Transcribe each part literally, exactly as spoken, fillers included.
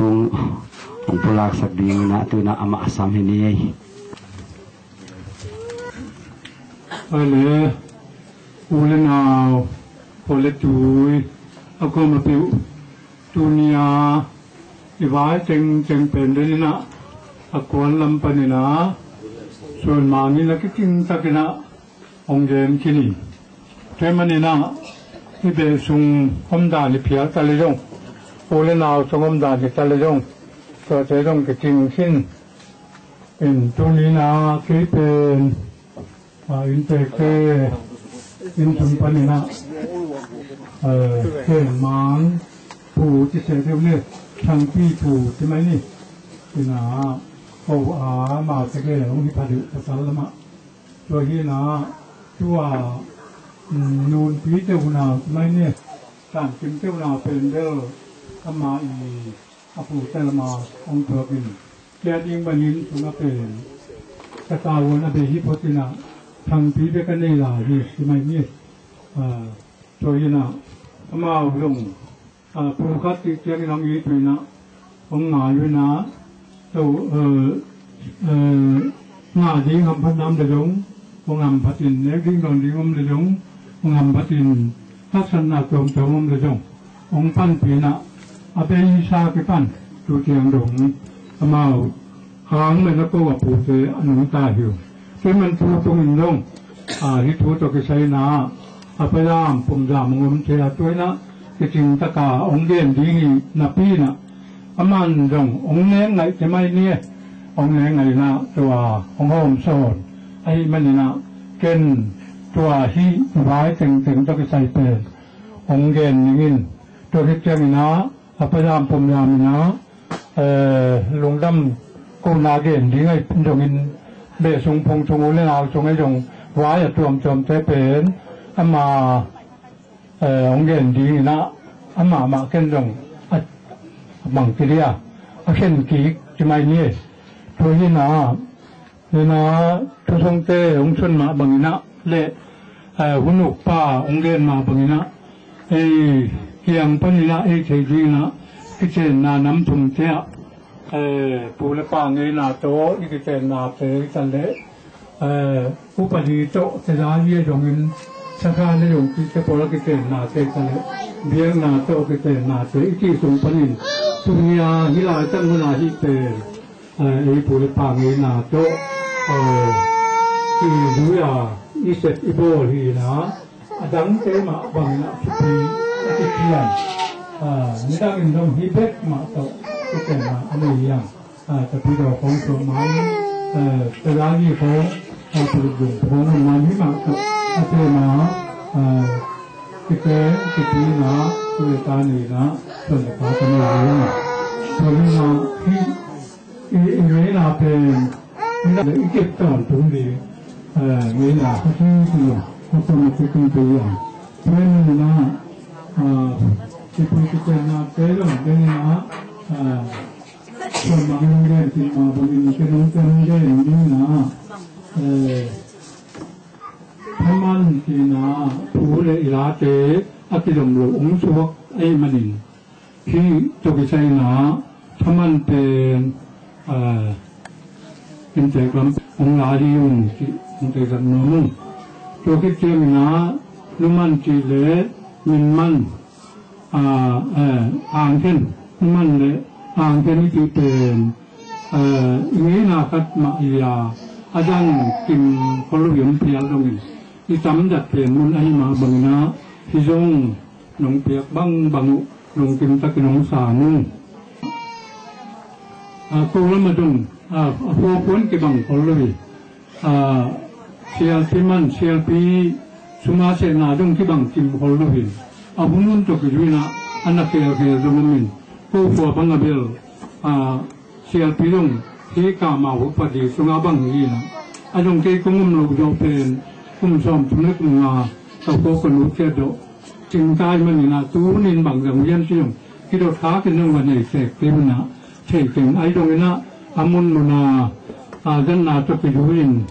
Hong pulaksak dingin ah tu-in ah amah a sam hi ni. Ai le, u le nau, khua le tui, a kuamah peuh, tuni-a i vai tengteng pen den in ah a kuan lam panin ah suan mangin a kicing takin ah hong gen khin hi. Tua ahih manin ah hih beh sung omdan hi phial ta leh zong, u le nau sung omdan hi ta leh zong, tuate zong kicing khin in. Tuni-in ah kei pen, a, inntekte inn sung panin ah, a, Khen Mang Pu ci se deuh ni, Thangpi Pu ci mai ni. Ina ko a, amaute gel hong hi pha deuh pasal lamah. Tua hi-in ah tua, um, nunpi te unau ci mai ni, tankim te unau pen bel ama i a pute lama hong thuak in, tua ding bangin sungah pen ka tavuan a bei hi phot in ah, Thangpi bek a nei lai hi ci mai ni. A, tua hi-in ah amau zong, a, phu khat cih ciangin hong it uh in ah, hong ngai uh in ah, so, a, a, ngah ding hamphatna om leh zong hong hamphat in, nek ding dawn ding om leh zong hong hamphat in, haksatna tuamtuam om leh zong hong panpih in ah, a beisa kipan tu ciang dong amau khang mah na ko a pute a nungta hi uh. Tua ahih manin tu tungin zong, a, hih thu tawh kisai in ah, a pailam pumzam hong omte a, tua in ah kicing taka hong gen ding hi napi in ah, aman zong hong nek ngaih ci mai ni. Hong nek ngaih in ah tua hong hawmsawn ahih manin ah, ken tua hih vai tengteng tawh kisai pen hong gen ning in, tua khit ciangin ah a pailam pumzam in ah, eh, lungdam kohna gen ding ahi zongin, beh sung phung sung, u le nau sung ahi zong, vai a tuamtuamte pen ama, eh, hong gen ding in ah, amah mah ken zong a, a bang ci dia, a khen kik ci mai ni. Tua hi-in ah, hi-in ah thusungte hong sun mah bangin ah le, eh, hun ukpa hong gen mah bangin ah, ei kiang panin ah ei thei dingin ah kiceenna nam thumte ah, eh, pu le pa ngeina tawh i kiceennate hi ta leh, eh, upadi tawh te lai hi a zongin, sakha le zong kite pawl a kiceennate hi ta leh, biakna tawh kiceennate i cih sung panin, tuni-a hih laitak hun ah hih pen, eh, ei pu le pa ngeina tawh, eh, i zui a i sep i bawl hi-in ah, a dangte mah bangin ah thupi a kipia. Ah, nidangin zong hih bek mah tawh i pen a, a nei hiam? Ah, Tapidaw khawng suak mai, eh, Tazali khawng, ah, Puluk Dung khawng om mai, hih mah tawh a pen a, ah, kipen kipi-in ah, tu le ta nei-in ah, suan le pa ka nei hiam? Tua hi-in ah hih i, i ngeina pen, ngeina i kep tawntung ding, eh, ngeina kha khin khin lo, kha khin lo, kha khin pe yang. Pen ngeina, ah, kipi kipianna te lo, ngeina, ah, pen mang nong gen cih mah bangin, ken nong, ken nong gen ngeina, eh, thaman cihna, phu le i late a kilawm lo hong suak ahih manin, hih tawh kisai-in ah thaman pen, ah, inntek lam hong la ding un cih hong teisak nuam ung. Tua khit ciangin ah numan cih le minman, ah, eh, angkhen, numan le angkhen i cih pen, eh, i ngeina khat mah hi a, a dang kim khol lo hi om phial dongin, i tamzat pen mun ahih mah bangin ah, hih zong nong piak bangbang uh nong kim takin hong san ung. A, ko lam ah zong, a, a phuaphuan kibang khol lo hi. A, sialpi man, sialpi sum a sehna zong kibang kim khol lo hi. A hun hun tawh kizui-in ah, a na khelkhel zong om in, ko khua bang a bel, a, sialpi zong hih Kamau Hukpadi sungah bang hi-in ah, a zong kei kong om loh zawh pen kum sawmthum le kum nga ka khua ka nu ciat zawh cingkai manin ah, tuni-in bang zang hiam cih zong kidot khak in zong va nei tek kei un ah, thei keng ahi zongin ah, a munmun a, a, zatna tawh kizui-in,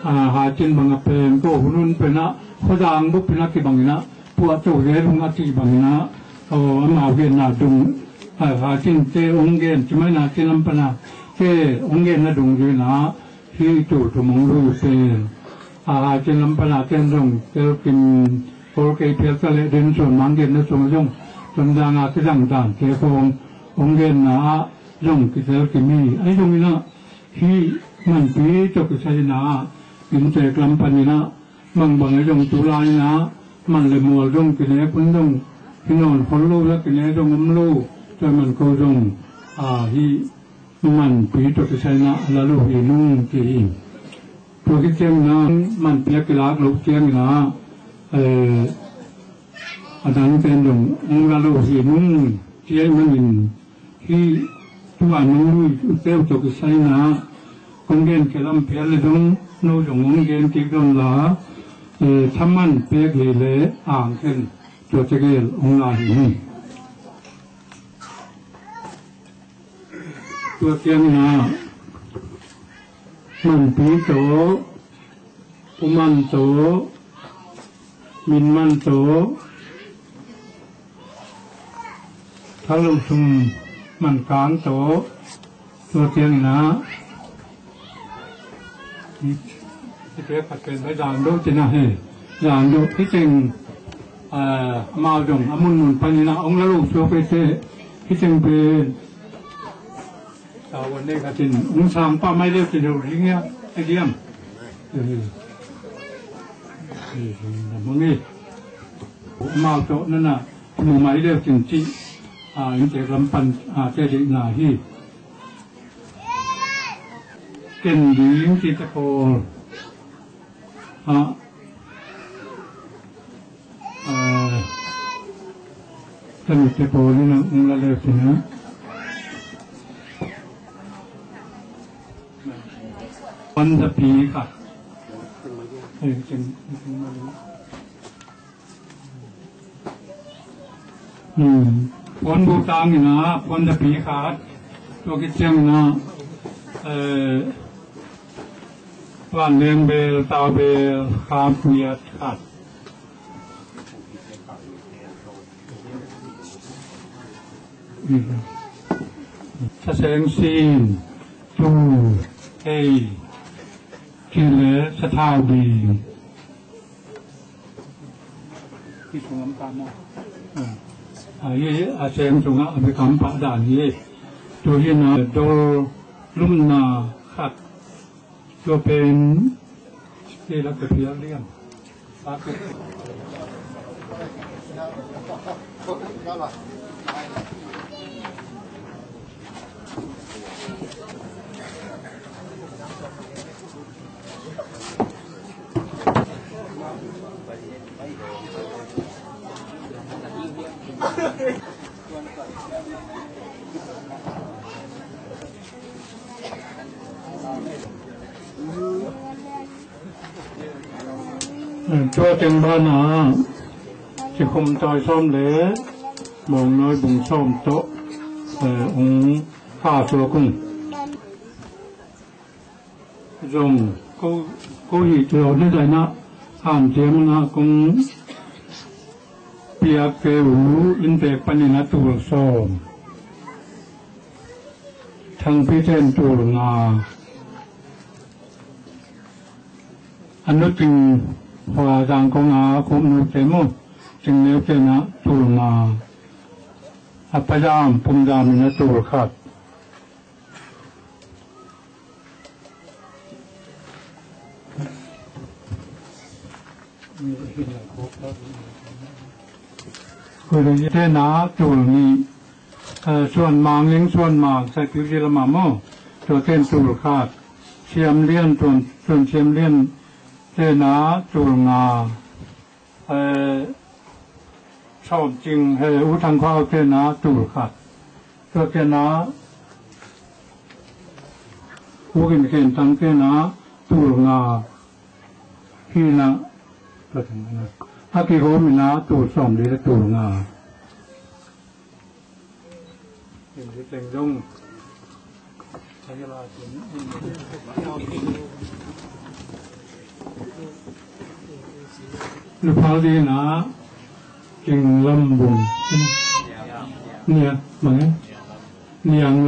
a, Haicin bang a pen ko hun hun pen ah khuadang bup in ah kibang in ah, puahto zel ung a cih bangin ah, aw, amau genna dong A, Haicin te hong gen, ci mai na ci lam pana te hong gen na dungzui na, hih tul thum hong lui pen. A, Haicin lam pana ten zong telkim, kol kei pial ta leh den suan mang gen na suang zong, Tonzang a kizang dan te khong hong gen na ah zong kitel kim hi. Ahi zongin ah, hih Manpi tawh kisai na ah, inntek lam panin ah, mangbang ahi zong tulai na, man le mual zong kine pun zong, hi nawn khol lo la kine zong om lo, tua man ko zong, a, hih Manpi tawh kisai na a la lo hi nung ci hi. Tua khit ciangin ah, Manpi a kilak loh ciangin ah, eh, a dang ten zong hong la lo hi nung ci ahih manin, hih tua nong lui uh teu tawh kisai na, kong gen kei lam pial le zong, no zong hong gen kik dawn la, eh, thaman pek hi le ang khen, tua tegel hong la hi hi. Tua ciangin ah, Manpi tawh, Pu Man tawh, Min Man tawh, Thang Lo Sum Man Kang tawh, tua ciangin ah, hi, hi te khat pen bai zan do cina he, zan do, hi teng, ah, amau zong, a mun mun panin ah, hong la lo suak pe te, hi teng pen, Tavuan nei khatin hong sang pah mai leu cin heuh ding hia, a diam. Eh, eh, na mang e. Amau tawh nana mu mai leu cin ci. A, inntek lam pan, a, te deihna hi. Ken ding ci te pawl. A, Aa, ka nute pawl in hong la leu cin ah, puanzapi khat. Ei, cin, cin, hmm, puanbu tang in ah, puanzapi khat. Tua khit ciangin ah, eh, vanleng bel, tau bel, khap ngiat khat. Thaseng sin, tu, ei, cile, sathau ding. Hi sung lam pah maw? A, hi a seng sungah a bek lam pah dan hi. Tu hi na dol lumna khat. Tua pen, kei la ka phial liam. Tua teng banah cikhum tawi sawm le mawngnawi bung sawm tawh, eh, hong kha suak ung. Zong ko, ko hih tua na zainah hanciam unah kong piak kei uh, inntek panin a tul sawm. Thangpi ten tul nga. A nu Ting Hua Zangkong a khupnu te mu, Ting Neu tenah tul nga. A Pa Zam, Pum Zam in a tul khat. Khuailei tenah tul nih, eh, Suan Mang, Ling Suan Mang, Saipiu Zia lamah maw, tua ten tul khat. Siam Lian, Tuan, Tuan Siam Lian tenah tul nga. Eh, Sawm Cing, he, U Thang Khua Au tenah tul khat. Tua tenah U Gin Khen Tang tenah tul nga. Hi na, tua tenah a kigawm inah tul sawm li le tul nga. Lupau dina King Lam Bung. Nia, bang e. Niang